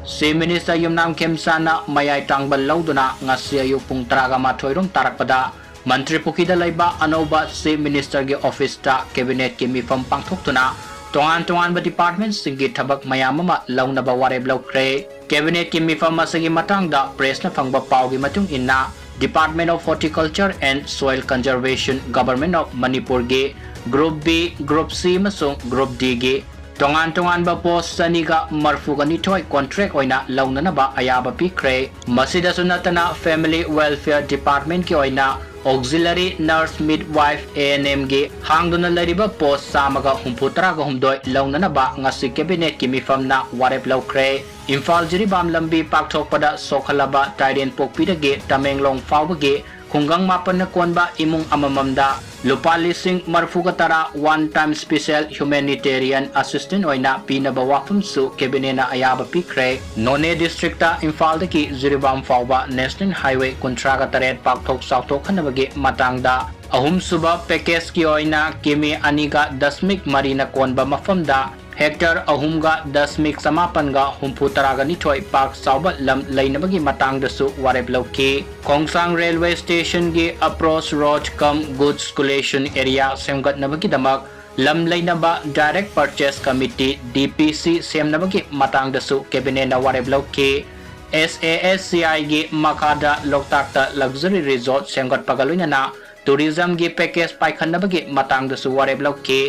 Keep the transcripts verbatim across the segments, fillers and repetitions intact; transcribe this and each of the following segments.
Chief Minister ꯌꯨꯝꯅꯥꯝ ꯈꯦꯝꯆꯥꯟꯅ ꯃꯌꯥꯏ ꯇꯥꯡꯕ ꯂꯧꯗꯨꯅ ꯉꯁꯤ ꯑꯌꯨꯛ ꯄꯨꯡ ꯇꯔꯥꯒ ꯃꯥꯊꯣꯏ ꯔꯣꯝ ꯇꯥꯔꯛꯄꯗ ꯃꯟꯇ꯭ꯔꯤ ꯄꯨꯈ꯭ꯔꯤꯗ ꯂꯩꯕ ꯑꯅꯧꯕ Chief Minister ꯒꯤ office ꯇ Cabinet ꯀꯤ ꯃꯤꯐꯝ ꯄꯥꯡꯊꯣꯛꯇꯨꯅ ꯇꯣꯉꯥꯟ ꯇꯣꯉꯥꯟꯕ department ꯁꯤꯡꯒꯤ ꯊꯕꯛ ꯃꯌꯥꯝ ꯑꯃ ꯂꯧꯅꯕ ꯋꯥꯔꯦꯞ ꯂꯧꯈ꯭ꯔꯦ꯫ Cabinet ꯀꯤ ꯃꯤꯐꯝ ꯑꯁꯤꯒꯤ ꯃꯇꯥꯡꯗ press ꯅ ꯐꯪꯕ ꯄꯥꯎꯒꯤ ꯃꯇꯨꯡ ꯏꯟꯅ, Department of Horticulture and Soil Conservation, Government of ꯃꯅꯤꯄꯨꯔꯒꯤ Group B, Group C ꯑꯃꯁꯨꯡ Group D ꯒꯤ ꯇꯣꯉꯥꯟ ꯇꯣꯉꯥꯟꯕ post ꯆꯅꯤꯒ ꯃꯔꯐꯨꯒ ꯅꯤꯊꯣꯏ contract ꯑꯣꯏꯅ ꯂꯧꯅꯅꯕ ꯑꯌꯥꯕ ꯄꯤꯈ꯭ꯔꯦ꯫ ꯃꯁꯤꯗꯁꯨ ꯅꯠꯇꯅ, Family Welfare Department ꯀꯤ ꯑꯣꯏꯅ Auxiliary Nurse Midwife, A N M ꯒꯤ ꯍꯥꯡꯗꯨꯅ ꯂꯩꯔꯤꯕ post ꯆꯥꯝꯃꯒ ꯍꯨꯝꯐꯨ ꯇꯔꯥꯒ ꯍꯨꯝꯗꯣꯏ ꯂꯧꯅꯅꯕ ꯉꯁꯤ Cabinet ꯀꯤ ꯃꯤꯐꯝꯅ ꯋꯥꯔꯦꯞ ꯂꯧꯈ꯭ꯔꯦ꯫ ꯏꯝꯐꯥꯜ ꯖꯤꯔꯤꯕꯥꯝ ꯂꯝꯕꯤ ꯄꯥꯛꯊꯣꯛꯄꯗ ꯁꯣꯛꯍꯜꯂꯕ ꯇꯥꯏꯔꯦꯟꯄꯣꯛꯄꯤꯗꯒꯤ ꯇꯃꯦꯡꯂꯣꯡ ꯐꯥꯎꯕꯒꯤ ꯈꯨꯡꯒꯪ ꯃꯥꯄꯟꯅ ꯀꯣꯟꯕ ꯏꯃꯨꯡ ꯑꯃꯃꯝꯗ ꯂꯨꯄꯥ ꯂꯤꯁꯤꯡ ꯃꯔꯐꯨꯒ ꯇꯔꯥ one time special humanitarian assistance ꯑꯣꯏꯅ ꯄꯤꯅꯕ ꯋꯥꯐꯝꯁꯨ Cabinet ꯅ ꯑꯌꯥꯕ ꯄꯤꯈ꯭ꯔꯦ꯫ ꯅꯣꯅꯦ district ꯇ ꯏꯝꯐꯥꯜꯗꯒꯤ ꯖꯤꯔꯤꯕꯥꯝ ꯐꯥꯎꯕ National Highway ꯀꯨꯟꯊ꯭ꯔꯥꯒ ꯇꯔꯦꯠ ꯄꯥꯛꯊꯣꯛ ꯆꯥꯎꯊꯣꯛꯍꯟꯅꯕꯒꯤ ꯃꯇꯥꯡꯗ ꯑꯍꯨꯝꯁꯨꯕ package ꯀꯤ ꯑꯣꯏꯅ ꯀꯤꯃꯤ ꯑꯅꯤꯒ ꯗꯁꯃꯤꯛ ꯃꯔꯤꯅ ꯀꯣꯟꯕ ꯃꯐꯝꯗ hectare ꯑꯍꯨꯝꯒ ꯗꯁꯃꯤꯛ ꯆꯃꯥꯄꯟꯒ ꯍꯨꯝꯐꯨ ꯇꯔꯥꯒ ꯅꯤꯊꯣꯏ ꯄꯥꯛ ꯆꯥꯎꯕ ꯂꯝ ꯂꯩꯅꯕꯒꯤ ꯃꯇꯥꯡꯗꯁꯨ ꯋꯥꯔꯦꯞ ꯂꯧꯈꯤ꯫ ꯈꯣꯡꯁꯥꯡ railway station ꯒꯤ approach road cum goods collation area ꯁꯦꯝꯒꯠꯅꯕꯒꯤꯗꯃꯛ ꯂꯝ ꯂꯩꯅꯕ Direct Purchase Committee, D P C, ꯁꯦꯝꯅꯕꯒꯤ ꯃꯇꯥꯡꯗꯁꯨ Cabinet ꯅ ꯋꯥꯔꯦꯞ ꯂꯧꯈꯤ꯫ S A S C I ꯒꯤ ꯃꯈꯥꯗ ꯂꯣꯛꯇꯥꯛꯇ luxury resort ꯁꯦꯝꯒꯠꯄꯒ ꯂꯣꯏꯅꯅ tourism ꯒꯤ package ꯄꯥꯏꯈꯠꯅꯕꯒꯤ ꯃꯇꯥꯡꯗꯁꯨ ꯋꯥꯔꯦꯞ ꯂꯧꯈꯤ꯫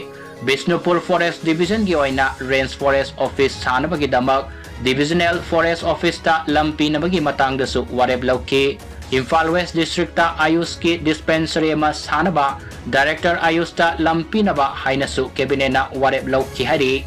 ꯕꯤꯁꯅꯨꯄꯨꯔ Forest Division ꯒꯤ ꯑꯣꯏꯅ Range Forest Office ꯁꯥꯅꯕꯒꯤꯗꯃꯛ Divisional Forest Office ꯇ ꯂꯝ ꯄꯤꯅꯕꯒꯤ ꯃꯇꯥꯡꯗꯁꯨ ꯋꯥꯔꯦꯞ ꯂꯧꯈꯤ꯫ ꯏꯝꯐꯥꯜ West district ꯇ AYUSH ꯀꯤ dispensary ꯑꯃ ꯁꯥꯅꯕ Director AYUSH ꯇ ꯂꯝ ꯄꯤꯅꯕ ꯍꯥꯏꯅꯁꯨ Cabinet ꯅ ꯋꯥꯔꯦꯞ ꯂꯧꯈꯤ ꯍꯥꯏꯔꯤ꯫